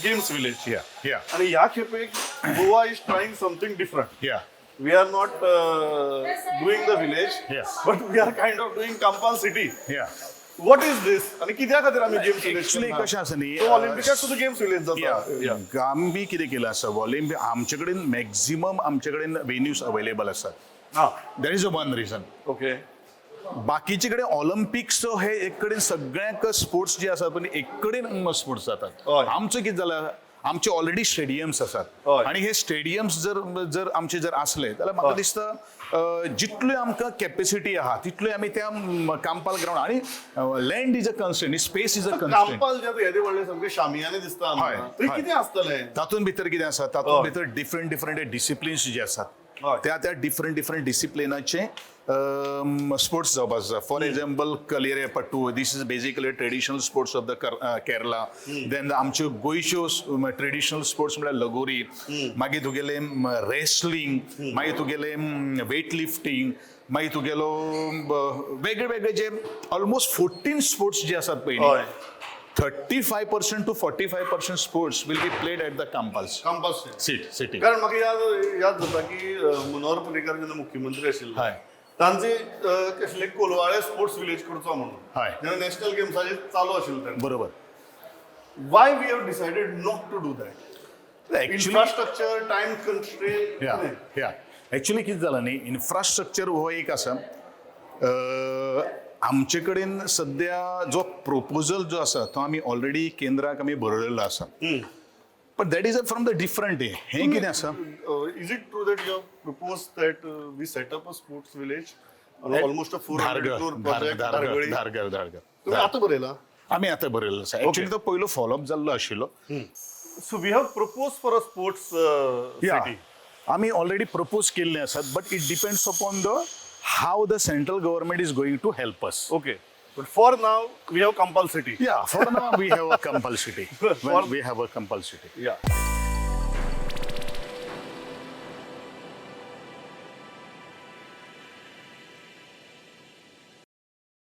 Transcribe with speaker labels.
Speaker 1: Games village. आणि ह्या खेपेक Goa is trying something different. We are not doing the village, but we are kind of doing Campal city. What is this आणि कित्या खातीर आमी games village?
Speaker 2: Actually कशें आसा न्ही,
Speaker 1: ऑलिम्पिकाक सुद्दां गेम्स विलेज जाता.
Speaker 2: आमी कितें केलां आसा, ऑलिम्पिक आमचे कडेन मॅक्झिमम आमचे कडेन वेन्यूज अवेलेबल आसात. That is a one reason. बाकीचे कडेन ऑलिम्पिक्स हे एक कडेन सगळ्यांक स्पोर्ट्स जे आसात, पण एक कडेन स्पोर्ट्स जातात. आमचो कितें जाला, आमचे ऑलरेडी स्टेडियम्स आसात आणि हे स्टेडियम्स जर जर आमचे जर असले जाल्यार म्हाका दिसता जितल्यो आमकां कॅपेसिटी आहा तितल्यो आमी त्या कांपाल ग्रावंड आणि land is a constraint, space is a constraint.
Speaker 1: Campal जे आतां येदे व्हडले सामके शामियाने दिसता आमकां. थंय कितें आसतलें?
Speaker 2: तातूंत भितर कितें आसा, तातूंत भितर डिफरंट डिफरंट डिसिप्लिन्स जे आसात, त्या त्या डिफरंट डिफरंट डिसिप्लिनाचे स्पोर्ट्स जावपाक आसा. For example, Kalaripayattu, this is basically traditional sports of the Kerala. Then आमच्यो गोंयच्यो ट्रेडिशनल स्पोर्ट्स म्हळ्यार लगोरी, मागीर तुगेले रेसलिंग, मागीर तुगेले वेट लिफ्टींग, मागीर तुगेलो वेगळे वेगळे जे ऑलमोस्ट 14 स्पोर्ट्स जे आसात पयलीं, 35% to 45% sports will be played at the Campal
Speaker 1: Campal
Speaker 2: city.
Speaker 1: कारण म्हाका याद याद जाता की मनोहर पर्रीकार जेन्ना मुख्यमंत्री आशिल्ले, तांचे आशिल्ले कोलवाळे स्पोर्ट्स विलेज करचो म्हणून, जेन्ना नॅशनल गेम्साचे चालू आशिल्ले तेन्ना. Why we have decided not to do that?
Speaker 2: Actually
Speaker 1: infrastructure, time constraint?
Speaker 2: या, ऍक्च्युली कितें जालां न्ही, इन्फ्रास्ट्रक्चर हो एक आसा. आमचे कडेन सद्या जो प्रोपोजल जो आसा तो आमी ऑलरेडी केंद्राक आमी बरयलेलो आसा, but that is a from the different. हें कितें आसा,
Speaker 1: Is it true that you have propose that we set up a sports village, almost a 400 crore project?
Speaker 2: Dhargal, Dhargal, Dhargal.
Speaker 1: तुम्ही आतां बरयला?
Speaker 2: आमी आतां बरयलेलो आसा. ऍक्च्युली तो पयलो फॉलोअप जाल्लो आशिल्लो.
Speaker 1: So we have propose for a sports city.
Speaker 2: आमी ऑलरेडी प्रपोज केल्ले आसात, but it depends upon the how the central government is going to help us.
Speaker 1: Okay. But for now, we have Campal City.
Speaker 2: Yeah, for now we have a Campal City. We have a Campal City.
Speaker 1: Yeah.